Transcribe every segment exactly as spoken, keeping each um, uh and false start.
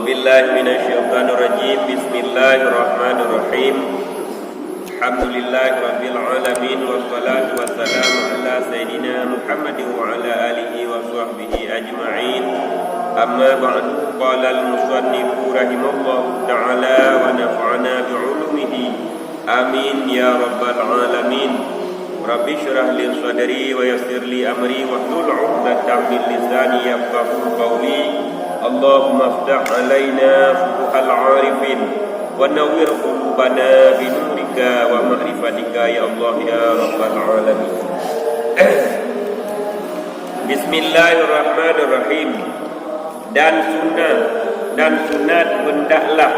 Billahi minasyaitonir rajim. Bismillahirrahmanirrahim. Alhamdulillahirabbil alamin, wassalatu wassalamu ala sayyidina Muhammadin wa ala alihi wa sahbihi ajma'in. Amma ba'du, qala al-musannifu rahimahullahu ta'ala wa nafa'ana bi ulumihi. Amin ya rabbal alamin. Rabbi syrah li sadri wa yassir li amri wahlul 'uqdatam min lisani yafqahu qawli. Allahumma iftah alaina futuhal arifin wa nawwir qulubana bi nurika wa ma'rifatika ya Allah ya rabbal alamin. Bismillahirrahmanirrahim. Dan sunat, dan sunat hendaklah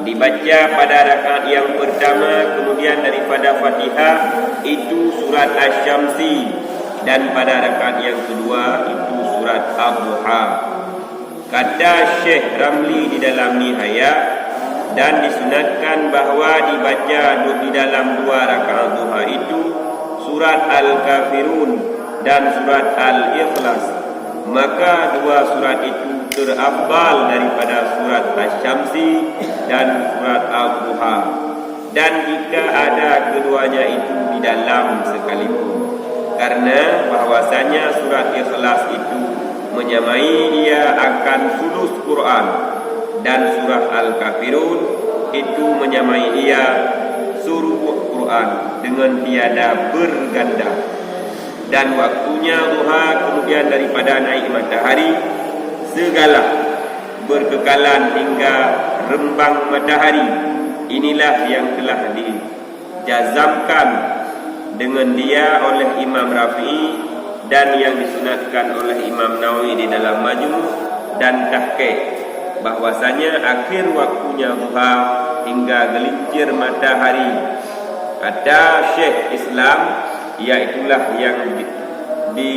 dibaca pada rakaat yang pertama, kemudian daripada Fatihah itu surat Asy-Syamsi, dan pada rakaat yang kedua itu surat Ad-Duha. Kata Syekh Ramli di dalam Nihayah, dan disunatkan bahwa dibaca du-, di dalam dua rakaat duha itu surat Al-Kafirun dan surat Al-Ikhlas, maka dua surat itu terafdal daripada surat Asy-Syamsi dan surat Ad-Duha. Dan jika ada keduanya itu di dalam sekalipun, karena bahwasanya surat Ikhlas itu menyamai ia akan sulus Quran, dan surah Al-Kafirun itu menyamai ia suruh Quran dengan tiada berganda. Dan waktunya duha, kemudian daripada naik matahari segala berkekalan hingga rembang matahari. Inilah yang telah dijazamkan dengan dia oleh Imam Rafi'i dan yang disunatkan oleh Imam Nawawi di dalam Majmu' dan Tahqiq, bahwasanya akhir waktunya duha hingga gelincir matahari. Kata Syekh Islam, iaitulah yang di, di,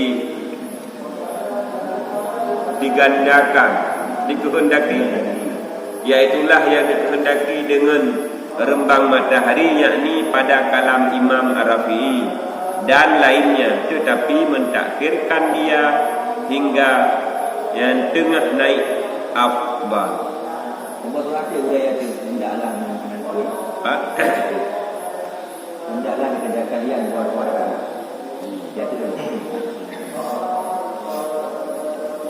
digandakan, dikehendaki, iaitulah yang dikehendaki dengan rembang matahari, yakni pada kalam Imam Ar-Rafi'i dan lainnya, tetapi mentakhirkan dia hingga yang tengah naik afdal. Ubah berapa budaya tu? Hendaklah menentukan. Ha? Hendaklah dikerjakan yang dua-dua rakaat. Jadi,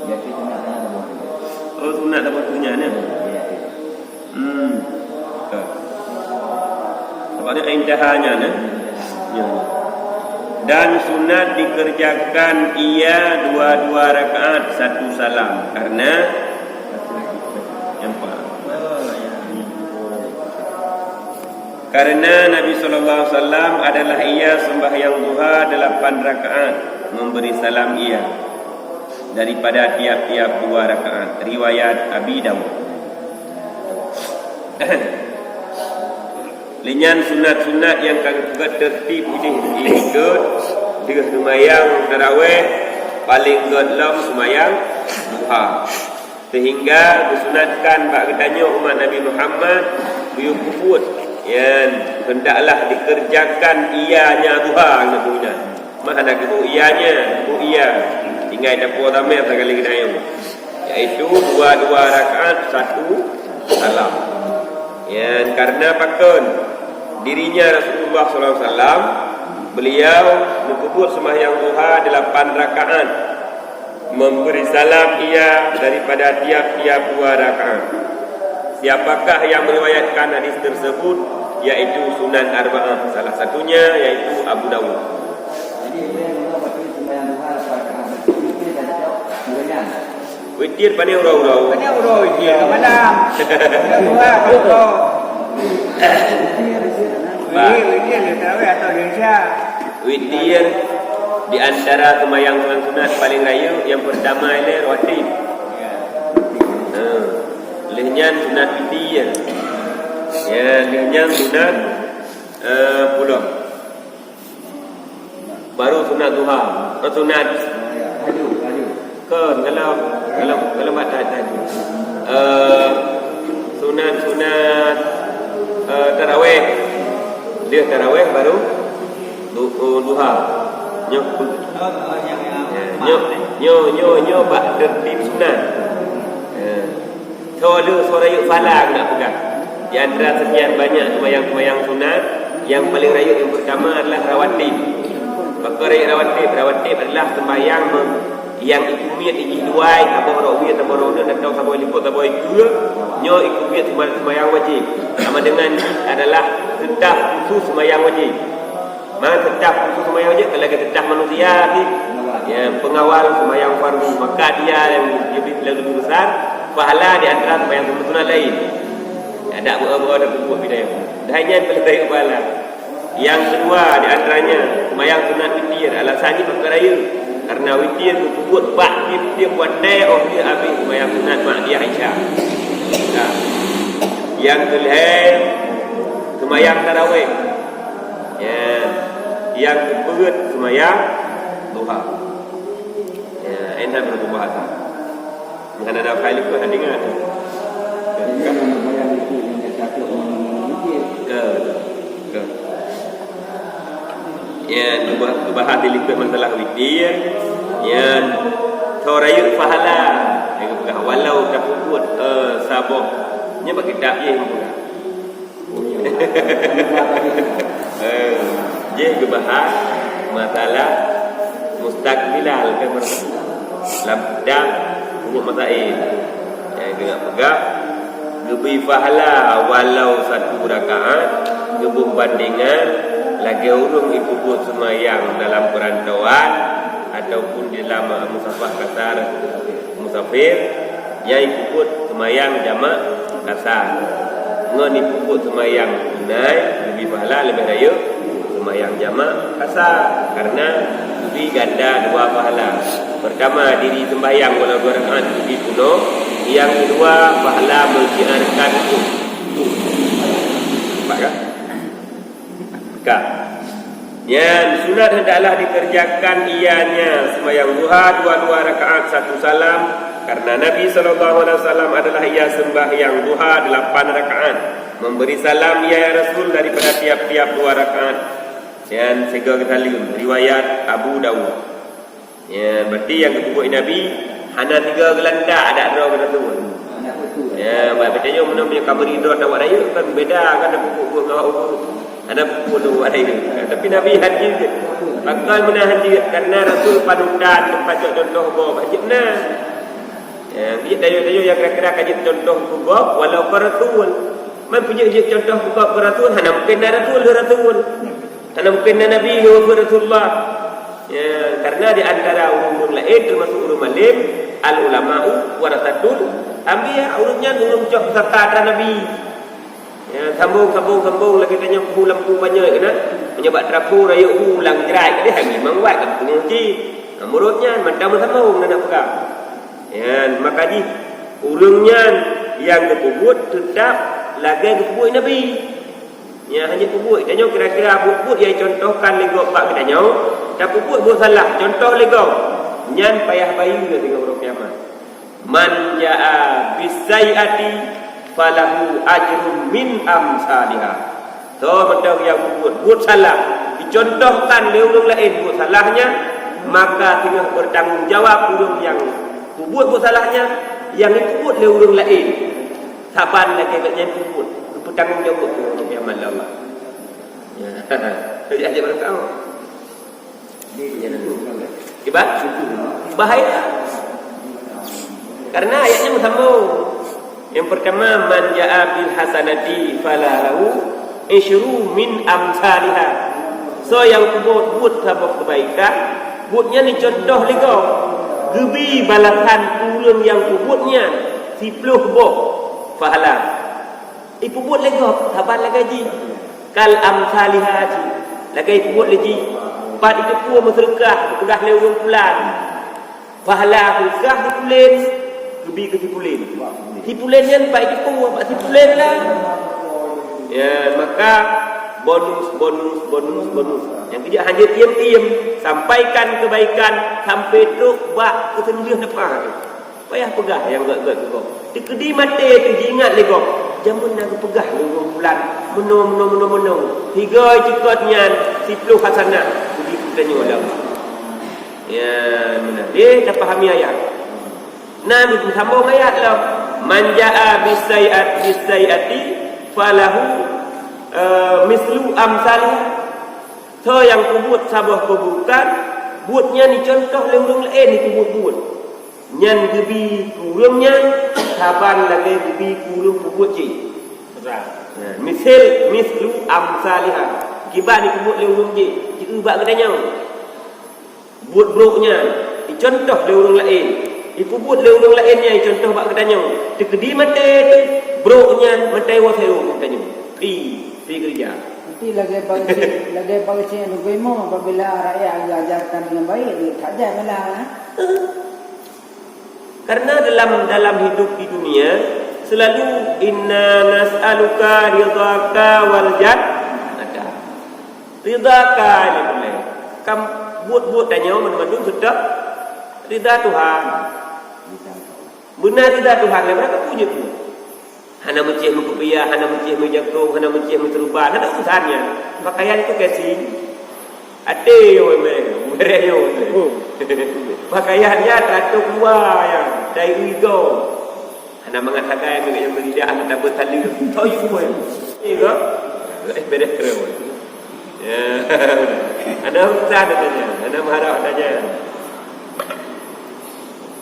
jadi sunat dah buat. Oh, sunat dah buat sunat, ya? Ya, ya. Hmm. Betul. Sebab ni intihanya, ya? Ya. Dan sunat dikerjakan ia dua-dua rakaat satu salam. Karena nampak. Karena Nabi sallallahu alaihi wasallam adalah ia sembahyang duha delapan rakaat, memberi salam ia daripada tiap-tiap dua rakaat. Riwayat Abi Dawud. Lé nyan sunat-sunat nyang ka geupeugét teurtib idéh, ikôt deuh seumayang tarawéh, paléng gét lom seumayang duha. Seuhingga geusunatkan bak geutanyoe umat Nabi Muhammad, geuyue peubuet nyan, hendaklah dikerjakan ianya duha, nyan meunan. Mah hana geubôk ianya, geubôk ia. Tinggai tapuwoe tamé sagali geutanyoe. Yaitu dua-dua rakaat satu salam. Nyan karena pakon? Dirinya Rasulullah sallallahu alaihi wasallam, beliau meupeubuet seumahyang duha delapan rakaat. Memberi salam ia daripada tiap-tiap dua rakaat. Siapakah yang meriwayatkan hadis tersebut? Yaitu Sunan Arba'ah, salah satunya yaitu Abu Dawud. Jadi, boleh juga betul sembahyang duha lepas rakaat. Betul, betul, tak cocok. Boleh kan? Witir pané uroe-uroe. Pané uroe witir, malam. Duha, duha. Ba. Witir, witir, tarawih atau Indonesia. Witir di antara seumayang sunat-sunat paléng rayeuk, nyang peurtama ilée rawatib. Ha. Lheueh nyan sunat witir. Ya, lheueh nyan sunat, eh, pulo. Baru sunat duha. Eh, sunat. Kon, kalau, kalau, kalau mak tadi. Eh, sunat-sunat, eh, tarawih. Dia tarawih baru du-, oh, duha. Nyoe, nyoe, nyoe, nyoe, nyoe bak tertib sunat. Ya. Soe le soe rayeuk pahala geupeugah. Di antara sekian banyak sembahyang-sembahyang sunat, yang paling rayeuk yang pertama adalah rawatib. Maka rayeuk rawatib, rawatib adalah sembahyang me-, yang ikeumiet ijih duai, saboh rot wiet, saboh rot uneun, atau saboh likot, saboh ikeue, nyoe ikeumiet sembahyang wajib. Sama dengan jih adalah tetap khusus sembahyang wajib. Maka tetap khusus sembahyang wajib, kalau lagèe tetap manusia, ya, pengawal sembahyang fardu, maka dia yang lebih, lebih besar pahala di antara sembahyang sunat lain. Ya, tak buat-buat ada pupuk bidayah. Dah nyan paling baik pahala. Yang kedua di antaranya, sembahyang sunat witir. Alasan jih bukan raya. Karena witir geupeubuet bak tiep-tiep watèe óh lheueh habéh sembahyang sunat ba'diyah Isya. Nah, yang keulhèe, sembahyang tarawih. Ya, yang keupeuet sembahyang duha. Ya, enak berubah bahasa. Bukan ada file pun ada dengar. Ke, ke. Ya, dibahas, dibahas di likot masalah witir. Ya, soe rayeuk pahala. Dia peugah, walau tapeubuet, eh, saboh. Nya bak kitab je peugah. Eh, jih geubahas masalah mustaqbilal kan, lam kitab Furuq Masail. Nyang geunyan peugah, geubri pahala walau satu rakaat, geubeubandengan lagèe ureueng jipeubuet seumayang dalam peurantauan ataupun di dalam musafah kasar, musafir, nyang jipeubuet seumayang jamak kasar. Ngon jipeubuet seumayang tunai, leubeh pahala, leubeh rayeuk seumayang jamak kasar, karena geubri ganda dua pahala. Pertama, diri seumbahyang walau dua rakaat geubri peunoh, nyang keudua, pahala meunsiarkan huköm. Nampak kan? Ka. Nyan sunat hendaklah dikerjakan ianya sembahyang duha dua-dua rakaat satu salam, karena Nabi sallallahu alaihi wasallam adalah ia sembahyang duha delapan rakaat, memberi salam ia, ya Rasul, daripada tiap-tiap dua rakaat. Nyan sigoe geusaleuem, riwayat Abu Dawud. Ya, berarti nyang geupeubuet Nabi hana sigoe geulantak, adak droe geutantu. Ya, baik, beutôi nyoe, meunyoe ka meureudoe awak rayeuk, kan beda kan, ada peubuet-buet ngon awak ureueng. Ada peubuet ngon awak rayeuk. Tapi Nabi hana jeuet. Pakon meunan hana jeuet? Karena Rasul panutan, teumpat cok contoh gob, hana jeuet meunan. Ya, jeuet tanyoe-tanyoe nyang kira-kira ka jeuet contoh keu gob, walau kon Rasul. Man peue jeuet contoh keu gob, keu Rasul, hana mungken na Rasul, lheueh Rasul. Hana mungken na Nabi lheueh wafeuet Rasulullah. Ya, karena di antara ureueng-ureueng laén, teumasuk ureueng malém, al-ulama'u warasatul anbiya, ureueng nyan ureueng cok pusaka atra Nabi. Ya, sambông, sambông, sambông, lagèe tanyoe hu lampu banyoe keunan. Meunyoe bak trapo rayeuk hu lam jrai, kadang hai memang wat lampu ngon cit. Nah, meunurot nyan, mantong meusambông na peugah. Ya, maka jih, ureueng nyan nyang geupeubuet teutap lagèe geupeubuet Nabi. Nyan hana peubuet. Tanyoe kira-kira buet-buet nyang dicontohkan lé gob bak geutanyoe, tapeubuet buet salah, contoh lé gob. Nyan payah bayeue di uroe kiamat. "Man jaa bis-sayyi'ati falahu ajrun min amsaliha." Soe mantong nyang peubuet buet salah, dicontohkan lé ureueng laén buet salah nyan, maka singoh bertanggung jawab ureueng nyang peubuet buet salah nyan, nyang jipeubuet lé ureueng laén. Saban lagèe gobnyan peubuet, geupeutanggong jaweueb keu ureueng kiamat lé Allah. Ya. Jadi, aja baru tahu. Kiban? Bahaya. Karena ayatnya bersambung. Yang pertama, "Man jaa bil hasanati falahu isyru min amsaliha." Soe nyang peubuet buet saboh keubaikan, buet nyan dicontoh lé gob, geubri balasan ureueng nyang peubuet nyan siploh boh pahala. Ipeubuet lé gob, saban lagèe jih. Kal amsaliha jih, lagèe ipeubuet lé jih. Pat iteupeu meuseudeukah, geupeugah lé ureueng pulan. Pahala keu kah si pulan, geubri keu si pulan. Si pulan nyan pat iteupeu, bak si pulan lah. Ya, maka bonus, bonus, bonus, bonus. Nyang keujak hana tiem-tiem, sampaikan kebaikan sampai trok bak keuseuleuh depan. Payah peugah nyang gèt-gèt keu gob. Teukeudi maté teuh jiingat lé gob. Jameun na geupeugah lé ureueng pulan, meunoe, meunoe, meunoe, meunoe. Sigoe cukot nyan siploh hasanah. Jadi, geutanyoe lom. Ya, meunan. Eh, tapahami ayat. Na, geusambông ayat lom. Man jaa bisaiat bisaiati falahu, eh, mislu amsalih. Soe nyang peubuet saboh keuburukan, buet nyan jicontoh lé ureuëng laén nyang peubuet buet. Nyan geubi keu ureuëng nyan saban lagée geubi keu ureuëng peubuet jih. Nah, misil mislu amsaliha. Kiban nyang peubuet lé ureuëng jih, jieu bak geutanyoe. Buet brok nyan jicontoh lé ureuëng laén. Jipeubuet lé ureuëng laén nyan jicontoh bak geutanyoe. Teukeudi maté teuh brok nyan meutai woe seurok geutanyoe. Pi, pi keureuja. Tapi lagée bak cik, lagée bak cik nyang geumo apabila rakyat geuajarkan dengan baik, dia tak jadi malah. Karena dalam, dalam hidup di dunia selalu inna nas'aluka ridhaka wal jannata. Ridhaka ni boleh. Kam buet-buet tanyoe mandum-mandum sudah ridha Tuhan. Beuna ridha Tuhan, lé berapa puji pun. Hana meucéh meukupiah, hana meucéh meujakong, hana meucéh meuseureuban, hana urusan nyan. Pakaian tu casing. Até yo meh, mereh yo meh. Pakaian nyan ratok luwa nyan, dai ui go. Hana mangat sagai meulidah, hana tabeuet saleuem. Toh yu meh. Ni go. Eh, bereh terus. Ya. Hana urusan katanya, hana meuharap katanya.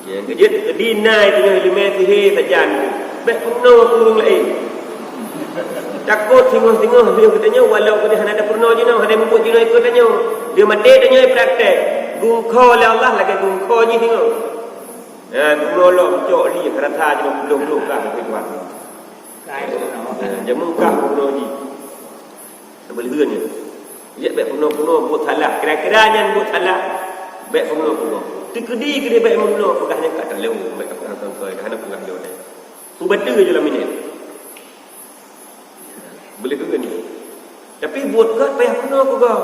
Nyang keujeuet keudina tanyoe ileumé sihé sajan. Bék peurunoe keu ureuëng laén. Takot singoh-singoh lheueh geutanyoe walau geutanyoe hana tapeurunoe jinoe, hana mubuet jinoe ikot tanyoe. Dia maté tanyoe praktek. Gungko lé Allah lagée gungko jih singoh. Ya, geunolong cok li rasa jinoe pulong-pulong kah keu Tuhan. Ya, jameun kah peurunoe jih. Beuleuheun nyan. Jeuet bék peunoh-peunoh buet salah. Kira-kira nyan buet salah, bék peunoh-peunoh. Teukeudi keudeh bék peunoh, peugah nyan ka talo, bék ka peugah tongkoi, ka hana peugah lé ulée. Peubateue ju lam minét. Beuleuheun nyan. Tapi buet gét payah peunoh keu gob.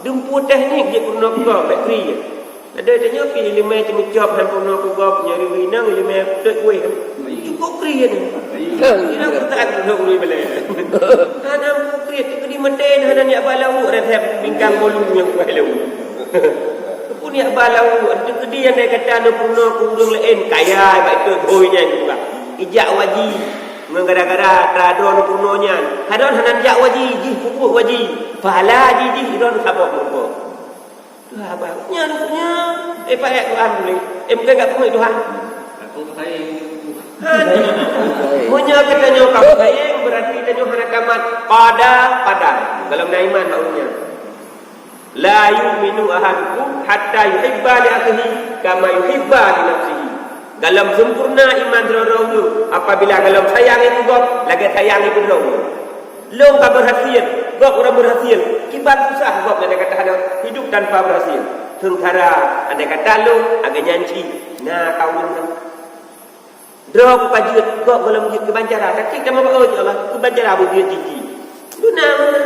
Dum peue teknik jeuet peunoh keu gob, bék kri. Ada tanyoe pi ileumé ceumeucop han peunoh keu gob, nyang ri-ri inong ileumé peutot kueh. Cukup kriet. Tidak perasaan peunoh kueh balai. Hana kriet, teukeudi maté hana niat ba lauk, resep pinggang bolu nyang kueh lom. Pun niat ba lauk, teukeudi andai kata na peunoh keu ureuëng laén, kaya bak itu boi nyan juga. Ijak waji, ngon gara-gara tradon peunoh nyan. Kadon hana jak waji, jih pupuk waji. Pahala jih, jih idon saboh meurumpok. Lah, abang, nyan, nyan. Eh, pakai Quran boleh. Eh, bukan kat rumah Tuhan. Aku sayang. Ha, ni. Meunyoe geutanyoe ka sayang, berarti tanyoe hana tamat pada, pada. Kalau na iman bak ureuëng nyan. La yu'minu ahadukum hatta yuhibba li akhihi kama yuhibba li nafsihi. Dalam sempurna iman sidroe-droe ureuëng apabila dalam sayang itu gob lagée sayang itu droe. Lôn ka berhasil, gob ureuëng berhasil. Kiban susah gob nyang kata hana hidup tanpa berhasil. Seungkara, andai kata lôn, agak nyanci. Nah, kau ureuëng droe ku ka jeuet, gob gohlom jeuet keuban cara. Tapi kamoe ba, oh, ya Allah, keuban cara beujeuet jih. Guna mana?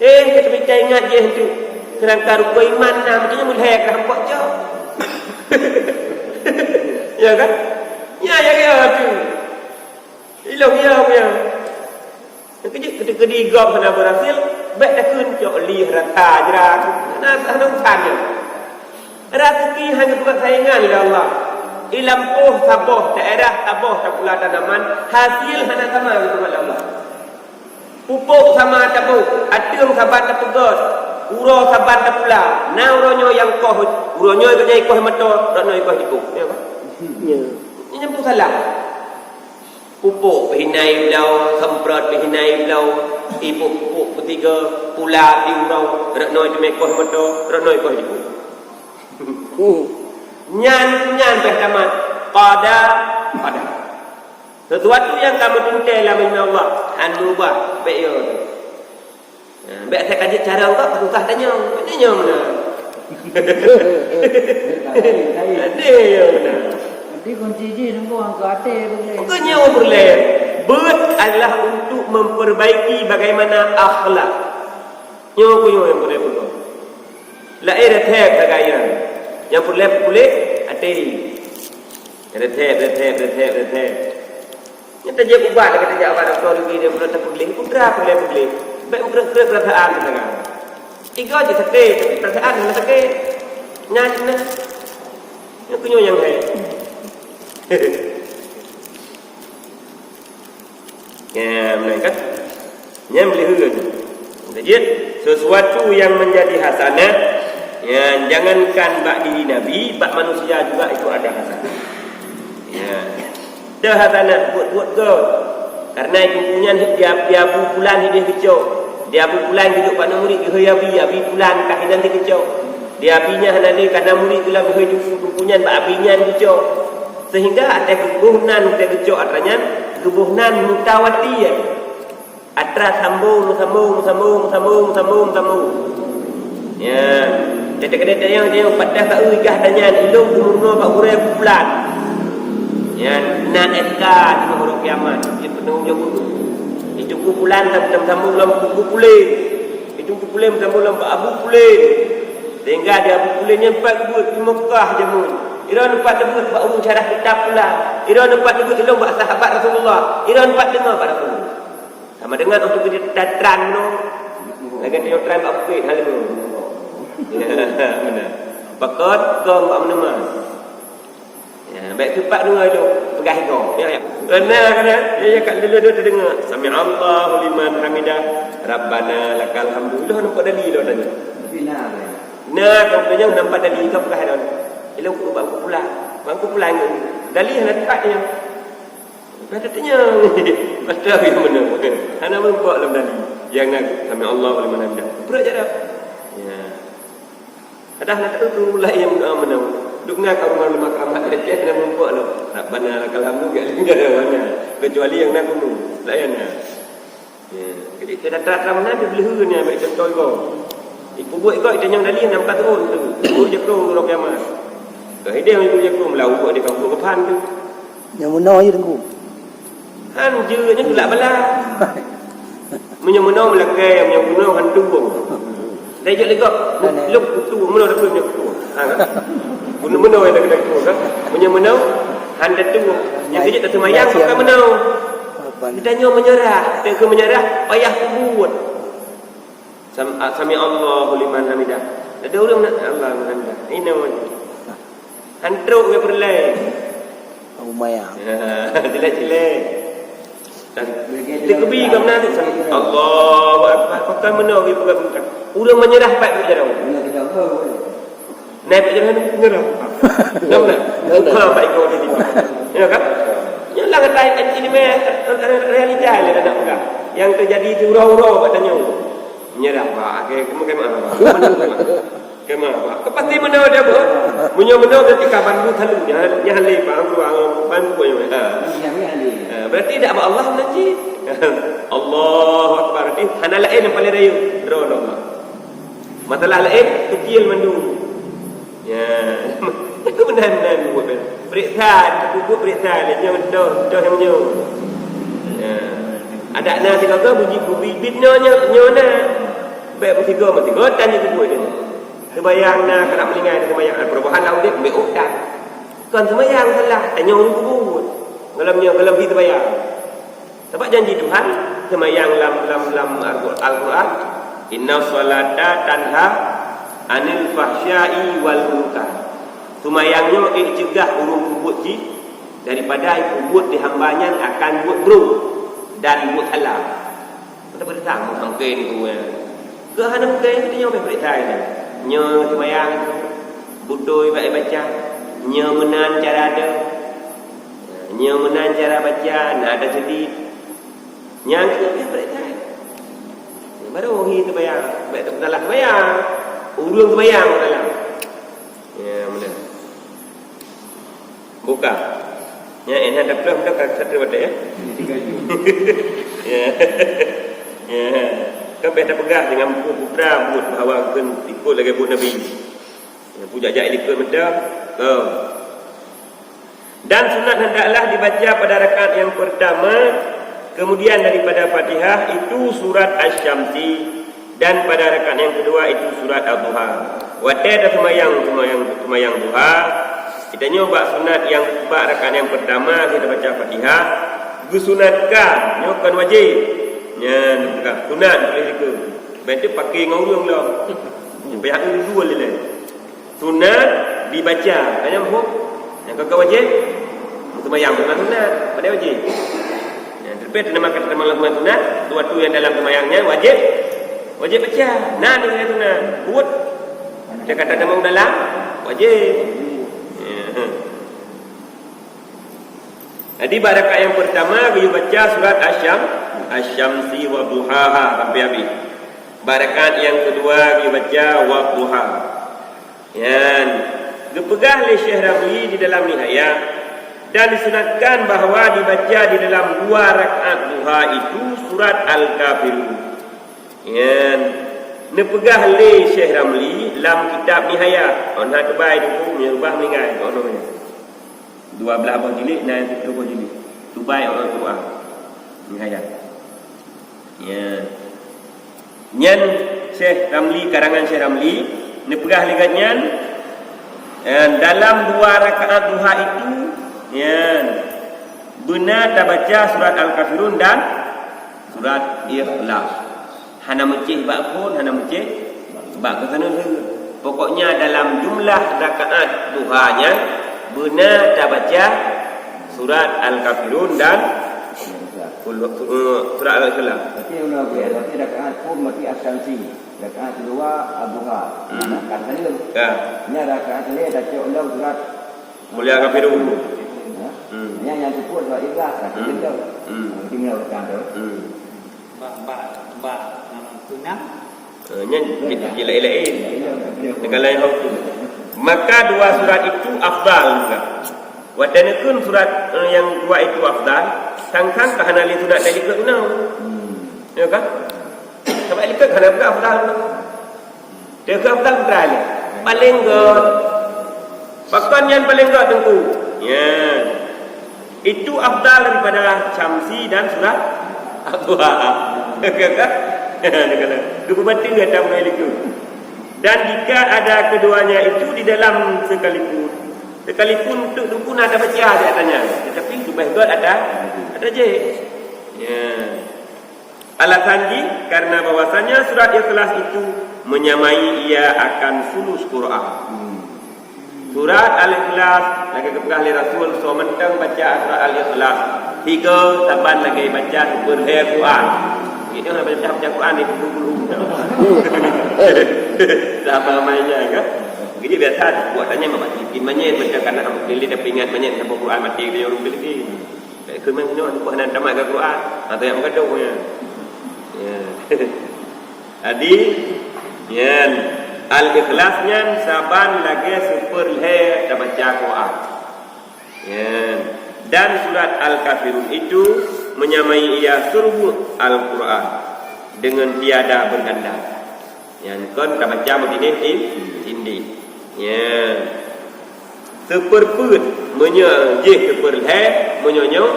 Eh, kita minta ingat je tu. Sedangkan rukun iman nam tu mulai kerah empok jauh. Ya kan? Ya, ya, ya, tu. Ilong ya, ya. Keujeuet keudeh-keudeh gob hana berhasil, bék takheun cok lih rata jera. Hana, hana urusan nyan. Rezeki hana bukan saingan lé Allah. Ilampôh saboh daerah, saboh tapula tanaman, hasil hana sama lé Allah. Pupuk sama tapôh, ateueng saban tapeugöt, uroe saban tapula. Na uroe nyoe nyang koh, uroe nyoe geutanyoe ikoh moto, uroe nyoe ikoh jipôh. Ya, Pak? Ya. Ini nyang salah. Pupuk peuhinai bloe, semprot peuhinai bloe, ipuk pupuk peusigoe, pula siuroe, rot noe teumé koh moto, rot noe koh jipôh. Nyan, nyan beh tamat. Qada, qada. Sesuatu nyang ka meuteuntèe lam ilmu Allah, han meubah, bék yo. Ha, bék asai ka jeuet cara uroe, susah tanyoe. Tanyoe meunan. Tanyoe meunan. Jadi kunci jih nunggu angka até peureulèe. Bukan nyoe peureulèe. Beuet adalah untuk memperbaiki bagaimana akhlak. Nyoe keuh nyoe nyang peureulèe peugot. Laén rethèp sagai nyan. Nyang peureulèe peupuléh até. Rethèp, rethèp, rethèp, rethèp. Nyan tajak ubat, lagèe tajak ubat dokto rugi dia, belum terpeulih, putra peulih-peulih. Baik meukreuek-kreuek perasaan teuka. Tiga je sakét, tapi perasaan hana sakét. Nyan, nyan. Nyan keuh nyoe nyang hai. Ya, meunan kan? Nyan beuleuen. Jadi, sesuatu yang menjadi hasanah, ya, jangankan bak diri Nabi, bak manusia juga itu ada hasanah. Ya. Ada hasanah buet-buet gob. Karena itu punyan di, di Abu Fulan hideh geucok. Di Abu Fulan geucok bak murit geuhôi Abi, Abi Fulan ka hinan geucok. Di Abi nyan hana lé kana murit geulam geuhôi cuku punyan bak Abi nyan geucok. Sehingga até geuboh nan teuh geucok atra nyan, geuboh nan mutawatir. Atra sambung, sambung, sambung, sambung, sambung, sambung. Ya. Jadi kadang-kadang yang dia patah tak ui gah tanya ilong gubernur bak gurée bulan. Ya, na S K di hari kiamat. Dia penuh jawab. Itu kumpulan sambung-sambung dalam buku pulen. Itu kumpulan sambung dalam bak Abu Pulen. Sehingga di Abu Pulen nyan empat buet di Mekah jameun. Ira empat buet bak ureueng syarah kitab pula. Ira empat buet ilong bak sahabat Rasulullah. Ira empat deungoe bak Rasulullah. Sama dengan untuk kita tran no. Lagi tengok tran bak bukit hal tu. Ya, benar. Pakon kong bak meneman. Ya, baik tempat dua tu pegang ego. Ya, ya. Kena, kena. Ya, ya, kat dulu tu terdengar. Sami Allahu liman hamidah. Rabbana lakal hamdu. Dah nampak dalil dah tadi. Nah, contohnya nampak dalil kau pegang dah. Ilong ku bangku pulang. Bangku pulang tu. Dalil hana tempat dia. Kata tanya. Kata yang mana? Hana nampak dalam dalil. Yang nak sami Allahu liman hamidah. Berat je dah. Ya. Kadang nak tu tu lah yang doa menang. Duk ngah ka rumah lemah keramat, dia kena mumpuk tu. Rabbana lakal hamdu, gak lingga dah mana. Kecuali yang nak kuno. Layan dah. Ya. Jadi, kita terang-terang mana dia boleh hurun ni, ambil contoh juga. Ibu buat kau, kita nyang dalih, nampak turun tu. Ibu je kau, orang kiamat. Kau hidup ibu je kau, melaut di kampung kepan tu. Nyang meunoe je, Teungku. Han jeuet nyan tulak bala. Meunyoe meunoe meulakée, meunyoe meunoe han tuwông. Dah jeuet lé gob, lôn kutu meunoe takheun nyoe kutu. Ha, kan? Meunoe, meunoe nyang takheun kutu, kan? Meunyoe meunoe han tatuwông. Nyang keujeuet taseumayang bukan meunoe. Geutanyoe meunyeurah, teungku meunyeurah payah peubuet. Sam-, a-, sami Allahu liman hamidah. Ada ureueng nak Allah liman hamidah. Inoe. Han trok ke peureulée. Umayah. Cilek-cilek. Dan dikebi ke mana tu? Allahu Akbar. Pakai meunoe ke bukan-bukan. Ureueng meunyeurah pat jaroe. Naik pat jaroe meunyeurah. Nampak? Buka pat ikor tadi. Ya kan? Nyoe lah kata ilmu realita le dak peugah. Yang terjadi di uroe-uroe bak tanyoe. Meunyeurah, bah, ke, ke, ke, ke, ke, bah. Ke pasti meunoe dia, bah. Meunyoe meunoe berarti ka bandu thalu, nyan, nyan le, bah, tu, ah, bandu, bah, ha. Ha, berarti dak bak Allah meunan cit. Allahu Akbar. Berarti hana laén nyang paling rayeuk, droe Allah. Masalah laén, kecil mandum. Ya. Itu benar-benar buat. Periksa, buku periksa dia. Nyoe, nyoe, nyoe, nyoe. Ya. Ada na sigoe bunyi bibit nyoe, nyoe, nyoe na. Baik meusigoe, meusigoe, tan jeuet buet dia. Seumayang na, karap meuninggai seumayang. Perubahan lawan dia, ambil utak. Kon seumayang salah, tanyoe buku. Dalam nyoe, dalam hi seumayang. Sabab janji Tuhan, seumayang lam, lam, lam Al-Qur-, Al-Quran, "Inna salata tanha anil fahsya'i wal munkar." Seumayang nyoe cegah ureueng peubuet jih daripada peubuet di hamba nyan akan buet brok dan buet salah. Kita berita mungkin tu, eh. Keu hana mungkin, kita nyoe berita ini. Nyoe seumayang, beutôi bak baca. Nyoe meunan cara ada. Nyoe meunan cara baca, na ada sedih. Nyang keu pih peurintah. Baru hi teubayang, baik teupeutalah teubayang. Ureueng teubayang teupeutalah. Ya, meunan. Buka. Ya, ini ada plus mudah kata satu wadah ya. Ya. Ya. Kan biasa peugah dengan buku putra buat bahawa kan ikut lagi buat Nabi. Nyang peujak-jak likot mantong. Keu. Dan sunat hendaklah dibaca pada rakaat yang pertama, kemudian daripada Fatihah itu surat Asy-Syamsi, dan pada rakaat yang kedua itu surat Ad-Duha. Watée taseumayang, seumayang, seumayang duha, kita nyoe bak sunat yang bak rakaat yang pertama kita baca Fatihah, geusunatkan, nyoe kon wajéb. Nyan, sunat boleh itu. Berarti pakai ngon ureueng lah. Pihak dua lilai. Sunat dibaca. Hanya muhom. Yang kakak wajib. Seumayang bukan sunat. Pada wajib. Yang Tapi nama kata teuma sunat, sesuatu yang dalam sembahyang nyan wajib, wajib baca. Nah, ni kata sunat. Buat. Dia kata teuma dalam, wajib. Ya. Jadi, bak rakaat yang pertama, geuyue baca surat Asyam, Asyamsi wa Duhaha sampai habis. Bak rakaat yang kedua, geuyue baca wa Duha. Nyan, geupeugah lé Syekh Ramli di dalam Nihayah, dan disunatkan bahwa dibaca di dalam dua rakaat duha itu surat Al-Kafirun. Nyan, neupeugah lé Syekh Ramli lam kitab Nihayah. Oh, na teubai tu, meunyoe rubah meuninggai, oh, no. Dua belah boh jilid, na nyang siplôh boh jilid. Teubai, oh, Quran. Nihayah. Ya. Nyan Syekh Ramli, karangan Syekh Ramli, neupeugah lé gobnyan, eh, dalam dua rakaat duha itu, nyan, beuna tabaca surat Al-Kafirun dan surat Ikhlas. Hana meucéh bak phon, hana meucéh bak keuseuneueng. Pokoknya dalam jumlah rakaat duha nyan beuna tabaca surat Al-Kafirun dan Kul-, eh, surat Al-Ikhlas. Berarti ulang ulang. Berarti rakaat phon berarti Asyamsi. Rakaat kedua Ad-Duha. Hmm. Nah, kan tadi. Ya. Ini rakaat tadi dah cok ulang surat Mulia Kafirun. Ya. Hmm. Ini yang sebut surat Ikhlas, rakaat Hmm. kedua. Hmm. Berarti ini rakaat tu. Hmm. Ba, ba, ba, hmm, tu nah. Eh, nyan kita je lain-lain. Dengan lain hukum. Maka dua surat itu afdal juga. Watée neukheun surat, eh, nyang dua itu afdal, sang-sang ka hana lé sunat teulikot unoe. Hmm. Ya kan? Sabab likot hana peugah afdal. Teuka afdal putra lé. Paléng göt. Pakon nyan paléng göt teungku? Nyan. Itu afdal daripada Syamsi dan surat Ad-Duha. Ka, ka? Ka, ka. Geupeubati ata mulai likot. Dan jika ada keduanya itu di dalam sekalipun, sekalipun untuk dukun ada baca di atasnya, tetapi leubeh göt ada, ada je. Ya. Alasan jih, karena bahwasanya surat Ikhlas itu menyamai ia akan sulus Quran. Hmm. Surat Al-Ikhlas, lagée geupeugah lé Rasul, soe mantong baca surat Al-Ikhlas, tiga saban lagée baca sipeureulee Quran. Itu hana baca, baca Quran itu guru-guru. Sama mainnya kan? Jadi biasa buat tanya mak bikin manyet macam kana lili tapi ingat manyet sama Quran mati dia urang lili. Keumeung nyoe hana tamat ke Quran, atau yang meugadôh nya. Ya. Jadi, nyan, Al-Ikhlas nyan saban lagée sipeureulee tabaca Quran. Nyan. Dan surat Al-Kafirun itu menyamai ia seluruh Al-Quran dengan tiada berganda. Nyan kon tabaca meubinéh tin-, tindéh. Nyan. Sipeurpeuet, meunyoe jih sipeureulee, meunyoe nyoe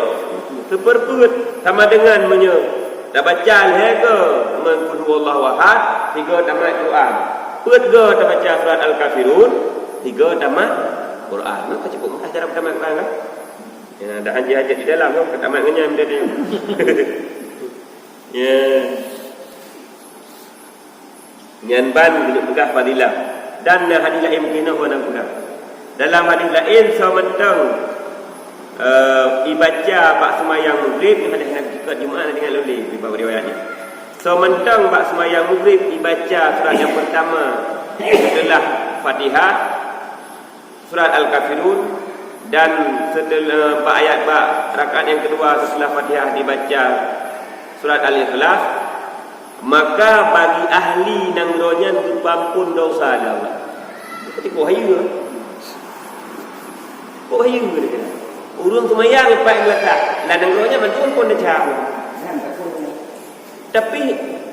sipeurpeuet, sama dengan meunyoe tabaca lhée go ngon Qul Huwallahu Ahad, tiga tamat Quran. Peuet go tabaca surat Al-Kafirun, tiga tamat Quran. Maka cukup mudah cara tamat Quran kan? Ya, dah hanjeuet-hanjeuet di dalam tu, tamat ngon nyan dia. Ya. Nyan ban geuyue peugah fadilah. Dan na hadis laén mungken hana peugah. Dalam hadis laén, soe mantong, eh, ibaca bak seumayang Maghrib, hadis Nabi keue Jumaat na deungon lé di bab riwayat nyan. Soe mantong bak seumayang Maghrib ibaca surat nyang pertama setelah Fatihah, surat Al-Kafirun, dan setelah, bak ayat bak rakaat nyang keudua setelah Fatihah dibaca surat Al-Ikhlas, maka bagi ahli nanggroe nyan geupeuampon desya lé Allah. Jadi, kok hayeue? Kok hayeue dia kata? Ureuëng seumayang empat meunasah, lam nanggroe nyan mandum pun desya. Tapi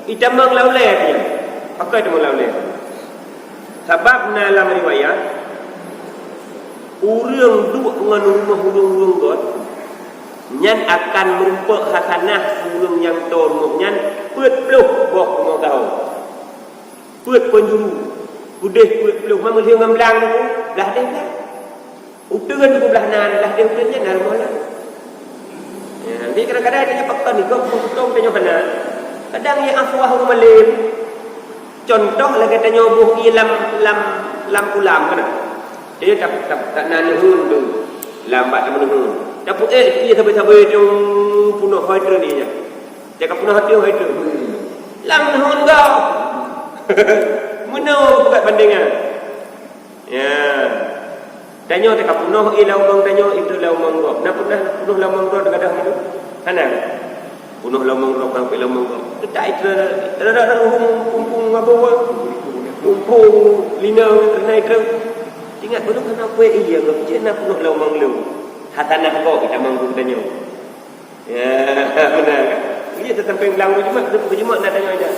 itamong lam ulée nyan. Pakon itamong lam ulée? Sabab na lam riwayat, ureuëng duek ngon rumoh ureuëng-ureuëng göt, nyan akan meurumpok hasanah ureuëng nyang toe rumoh nyan peuet ploh boh rumoh teuhôi. Peuet peunjuru, keudeh peuet ploh, ma meulheueng ngon blang tu, blah deh blang. Uteuen dua blah nan, blah deh uteuen nyan na rumoh laén. Ya, jadi kadang-kadang tanyoe pakon nyoe, keu tutong tanyoe hana. Kadang ya afwah ureuëng malém. Contoh lagée tanyoe boh ié lam, lam, lam kulam kana. Dia tak, tak, tak na neuheun tu. Lam bak teumeuneuk. Tapi, eh, ié sabe-sabe tu. Punoh hôi treun ié nyan. Jaka punoh hôi treun, hôi treun. Lam ngon gob. Meunoe buka bandingan. Ya. Tanyoe teuka punoh ié lam umong tanyoe, ié treun lam umong gob. Na pernah punoh lam umong droe teugadang itu? Hana. Punoh lam umong droe, sampai lam umong gob. Teutak ié treun, rada-rada uhum pumpung ngabo. Pumpung lina keunan ié treun. Ingat, belum kena kueh iya gob. Cek na punoh lam umong lom. Hatanah gob itamong geutanyoe. Ya, beuna kan? Iya, teusampéng blang beujumat, beujumat na tanyoe aja.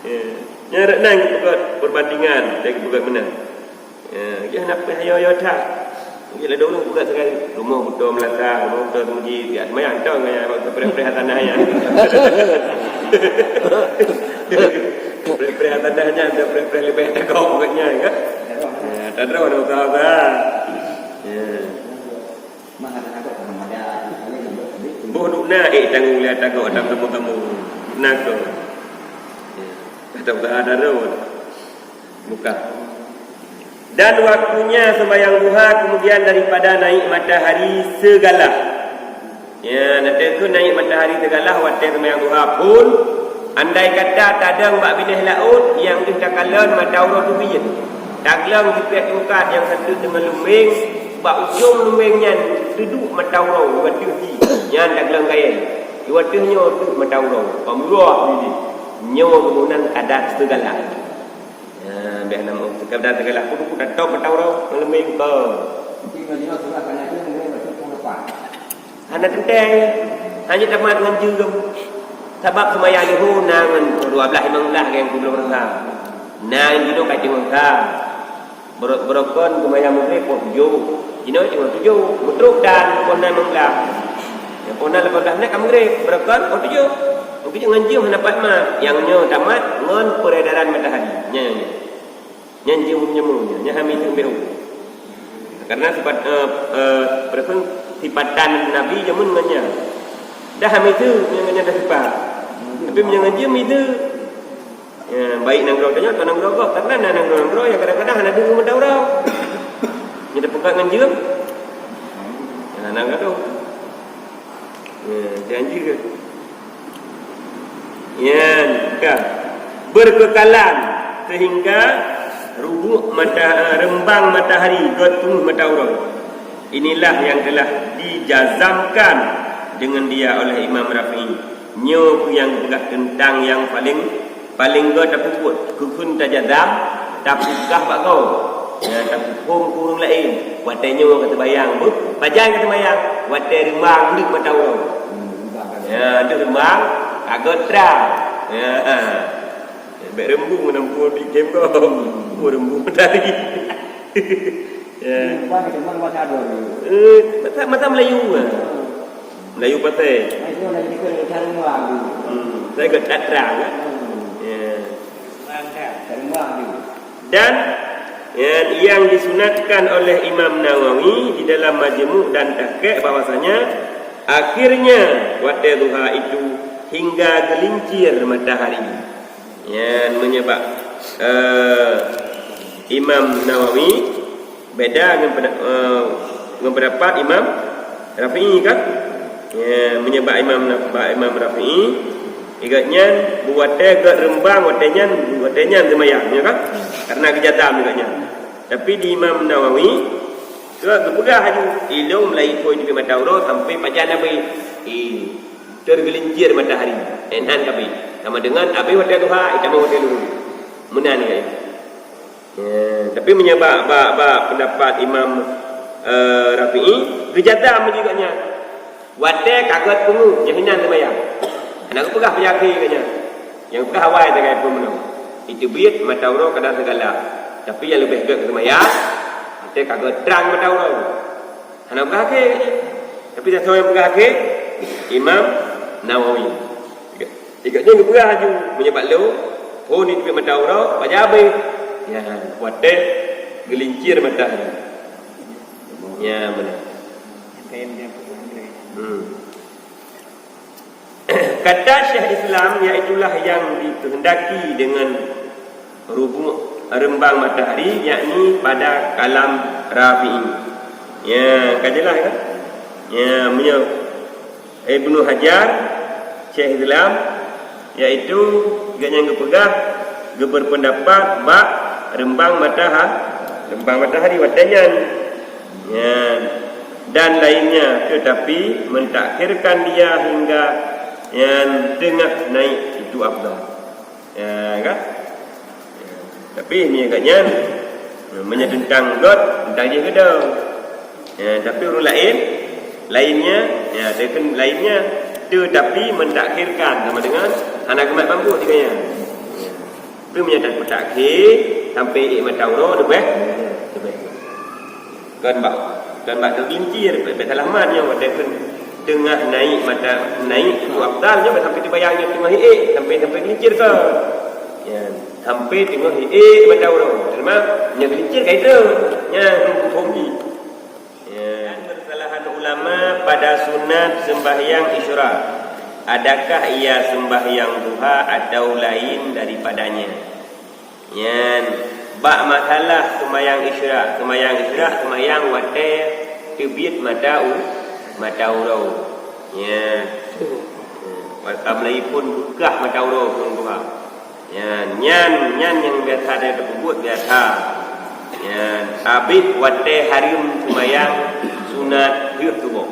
Ya. Nyan rot nan geupeugöt perbandingan, dan geupeugöt meunan. Ya, ya, hana payah yo-yo that. Ya, ladôm ureueng peugöt sagai, rumoh beutôi meulasa, rumoh beutôi meuji, ya, semayang tong, ya, preh-preh tanah, ya. Preh-preh tanah nyan, preh-preh leubeh teugoh peugöt nyan, kan? Ya, tadroh na usaha-usaha. Ya. Boh duk na, eh, tanggong lé tagok dalam kampung-kampung. Na ko. Ya. Kata usaha darun. Buka. Dan waktunya sembahyang duha kemudian daripada naik matahari segalah. Ya, nanti ke naik matahari segalah watèe sembahyang duha pun, andai kata tadong bak binéh laôt nyang deuh takalon mata uroe teubiet, taglong sipék tungkat nyang sateuk deungon lumbeng, bak ujong lumbeng nyan teuduek mata uroe, watèe jih nyan taglong kayèe, watèe nyoe teuh mata uroe, peumurah jih. Nyoe geuboh nan kadar segalah. Ya, bèk na meukeubeudan teugalah pun, pun tatôp mata uroe ngon leumèe beuko. Hana teuntèe, hana tamat ngon jeuem. Sabab seumayang leuhô na ngon dua blaih limong blaih nyang peuet blaih rasa. Na ngon jinoe ka teungoh sa. Bro-, beurokon seumayang Maghrib pukul tujoh. Jinoe teungoh tujoh. Meutrôk dan pukul enam limong blaih. Nyang pukul enam lapan blaih menit ka Maghrib. Beurokon pukul tujoh. Mungken ngon jeuem hana pat mat. Nyang nyoe tamat ngon peredaran matahari. Nyan, nyan, nyan. Nyan jeuem nyamong nyan, nyan hami teumbeu. Karena sifat, eh, eh, berapa, sifatan Nabi jameun ngon nyan. Dah hami teu ngon nyan dah sifat. Tapi meunyoe ngon jeuem itu, ya, baik nanggroe tanyoe atau nanggroe gob. Karena na nanggroe-nanggroe nyang kadang-kadang hana deungon mata uroe. Nyan dah peugah ngon jeuem. Nah, na gadoh. Ya, janji ke? Nyan, ka. Berkekalan sehingga rubuk mata-, reumbang matahari göt teungoh mata uroe. Inilah yang telah dijazamkan dengan dia oleh Imam Rafi'i. Nyoe peue nyang geupeugah teuntang nyang paleng Paleng göt tapeubuet, keukeuen tajazam, tapeugah bak gob. Nyan tapuphom keu ureueng laén. Watèe nyoe ka teubayang, beuh, pajan ka teubayang? Watèe reumbang deuh mata uroe. Ya, deuh reumbang, ka göt trang. Ya. Bèk reumbung ngon ampôn di game gob. Oh, reumbung tadi. Ya. Eh, masa, masa Melayu, ah. Melayu pasai. Hmm, saya ke Tatra, kan? Ya. Dan, ya, yang disunatkan oleh Imam Nawawi di dalam Majmu' dan Tahqiq bahwasanya akhirnya watèe duha itu hingga geulincir matahari. Nyan meunyoe bak, eh, Imam Nawawi beda ngon penda-, eh, ngon pendapat Imam Rafi'i kan? Ya, meunyoe bak Imam, bak Imam Rafi'i, gobnyan beuwatèe göt reumbang watèe nyan, watèe nyan seumayang, ya kan? Karena geujazam gobnyan. Tapi di Imam Nawawi, geupeugah laju, ilôn mulai phôn di mata uroe sampai pajan habéh. Eh, Teugeulincir matahari, eh, nyan ka abéh. Sama dengan abéh watèe duha, eh, tamong watèe luhô. Meunan ka. Eh, tapi meunyoe bak, bak, bak pendapat Imam, eh, Rafi'i, geujazam juga nyan. Watèe ka göt peungeuh, nyan hinan seumayang. Hana geupeugah peue nyang akhé geuh nyan. Nyang geupeugah awai sagai peue meunoe. Iteubiet mata uroe kadang seugala. Tapi nyang leubeh göt keu seumayang, watèe ka göt trang mata uroe. Hana peugah akhé. Tapi sasoe nyang peugah akhé, Imam Nawawi. Ikot nyan geupeugah laju, meunyoe bak lôn, phôn di teupit mata uroe, pajan abéh. Nyan, watèe geulincir matahari. Nyan, beuna. Hmm. Kata Syekh Islam, yaitulah yang dikehendaki dengan rubuk reumbang matahari, yakni pada kalam Rafi'i. Ya, ka jeulaih kan? Ya, meunyoe Ibnu Hajar, Syekh Islam, yaitu gobnyan geupeugah, geuberpendapat bak reumbang mataha-, reumbang matahari watée nyan. Ya, dan lainnya, tetapi mentakhirkan dia hingga yang tengah naik itu afdal. Ya, kan? Ya. Tapi ni agak nyan, meunyoe teuntang göt, teuntang jih keudong. Ya, tapi ureuëng laén, lainnya, ya, dia kan lainnya, tetapi mentakhirkan sama dengan hana geumat mampu tiga nyan. Ya. Tapi meunyoe dah mutakhir, sampai ék mata uroe, leubeh, leubeh. Kon bak, kon bak teulincir, bèk salah mat nyoe, watèe kheun teungoh naik mata, naik tu afdal nyoe, sampai teubayang nyoe teungoh hiék, sampai, sampai geulincir ka. Ya, sampai teungoh hiék mata uroe. Teuma nyoe geulincir ka itu. Nyan huköm jih. Ya. Dan persalahan ulama pada sunat sembahyang Isyraq. Adakah ia sembahyang duha atau lain daripadanya? Nyan, bak masalah seumayang Isyraq. Seumayang Isyraq, seumayang watèe teubiet mata u-, mata uroe. Nyan. Watèe meulayeue phôn beukah mata uroe phôn duha. Nyan, nyan, nyan nyang biasa teupeubeuet biasa. Nyan, abéh watèe hareuem seumayang sunat deuh suboh.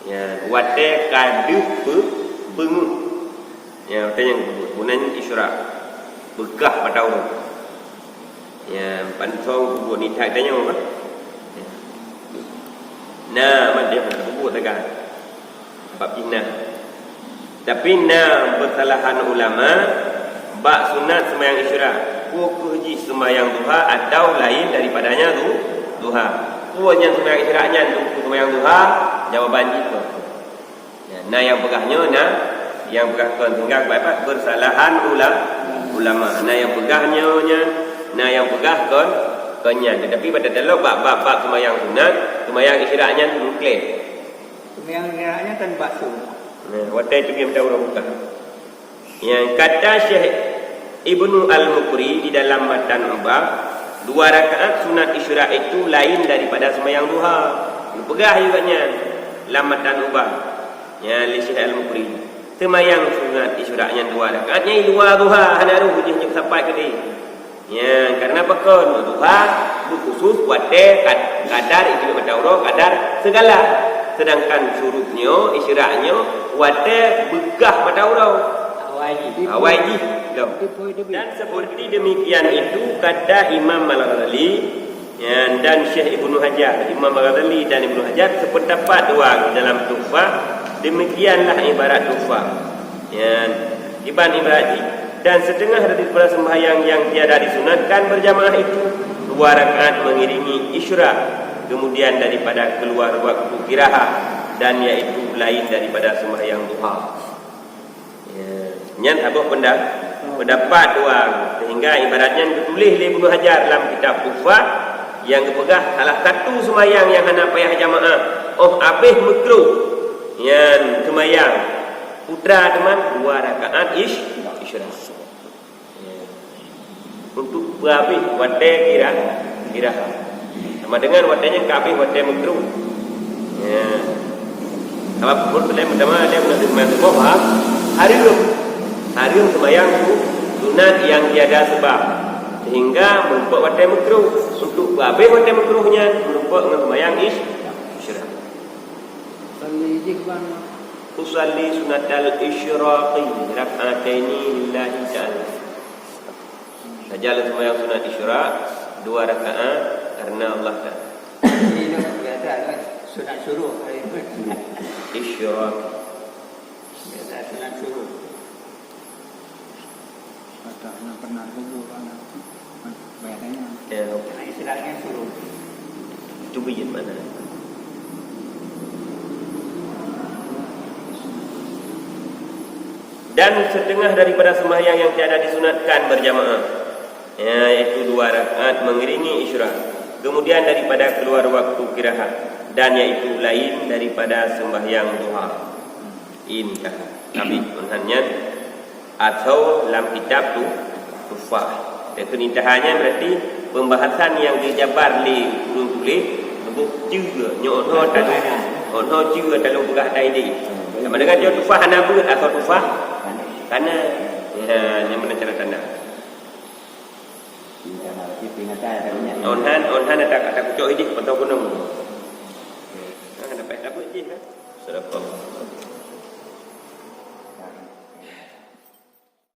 Ya, watèe ka deuh peu-, peungeuh. Ya, watèe nyang geubuet. Bunan Isyraq. Beukah mata uroe. Ya, pansong geubuet ni that tanyoe kan. Ya. Nah, mat dia geubuet dah kan. Bab jih na. Tapi na persalahan ulama bak sunat seumayang Isyraq. Peu kheueh jih seumayang duha atau lain daripadanya du-, duha. Peu nyan seumayang Isyraq nyan, peu seumayang duha? Jawaban jih kon. Ya, na nyang peugah nyoe, na nyang peugah kon, sehingga akibat persalahan ula-, ulama. Na nyang peugah nyoe nyan, na nyang peugah kon, kon nyan. Tetapi pada dalam bab, bab, bab seumayang sunat, seumayang Isyraq nyan meukleh. Seumayang Isyraq nyan kan bak su. Nah, watèe teubiet mata uroe bukan. Nyang kata Syekh Ibnu Al-Muqri di dalam Matan Ubah, dua rakaat sunat Isyraq itu lain daripada seumayang duha. Geupeugah juga nyan lam Matan Ubah. Nyan lé Syekh Al-Muqri. Seumayang sunat Isyraq nyan dua rakaat, nyan luwa duha, hana roh jih nyoe sapat keudeh. Ya, karena pakon duha beukhusus watèe kad-, kadar iéleumé mata uroe, kadar seugalah. Sedangkan syuruk nyoe, Isyraq nyoe, watèe beukah mata uroe. Awai jih. Awai jih. Dong. Dan seperti demikian itu kata Imam Al-Ghazali, ya, dan Syekh Ibnu Hajar. Imam Al-Ghazali dan Ibnu Hajar sependapat dua dalam Tuhfah. Demikianlah ibarat Tuhfah. Ya, iban ibarat jih. Dan setengah daripada sembahyang yang tiada disunatkan berjamaah itu dua rakaat mengiringi Isyraq, kemudian daripada keluar waktu kirahah, dan yaitu lain daripada sembahyang duha. Ya, nyan saboh penda-, pendapat dua, sehingga ibarat nyan geutuléh lé Ibnu Hajar lam kitab Tuhfah, nyang geupeugah salah satu sembahyang nyang hana payah jamaah, óh abéh meukruh, nyan sembahyang putra teuma dua rakaat ish-, Isyraq. Ya. Untuk peuabéh watèe kira, kira. Sama dengan watèe nyan ka abéh watèe meukruh. Ya. Sabab phôn peureulèe pertama ada guna dengan Allah, ha? Hareuem. Hareuem seumayang tu sunat nyang tiada seubab. Sehingga meurumpok watèe meukruh. Untuk peuabéh watèe meukruh nyan, meurumpok ngon seumayang ish-, Isyraq. Usalli sunatal isyraqi rak'ataini lillahi ta'ala. Saja lôn seumayang sunat Isyraq dua rakaat karena Allah Ta'ala. Ini biasa kan, sunat syuruq. Isyraq. Biasa sunat syuruq. Patah na pernah dulu anak. Bayar tanya. Ya. Nah, istilahnya syuruq. Itu bejit mana? Dan setengah daripada sembahyang yang tiada disunatkan berjamaah, yaitu dua rakaat mengiringi Isyraq, kemudian daripada keluar waktu kirahah, dan yaitu lain daripada sembahyang duha. Intaha. Habis. Meunan nyan atau lam kitab tu, Tuhfah. Dan keu intaha nyan berarti pembahasan nyang geujabar lé ureuëng tuléh, leuboh jeuet nyoe tadi. Oh, no cue talô peugah ata idéh. Sama dengan jaweueb tufah hana beuet atau tufah kana. Ya, nyang mana cara tanda. Peringatan ata minyak. On han, on han ata, ata kucok idéh, potong gunong. Ha, dapat tabeuet jih, ha. Sedekah.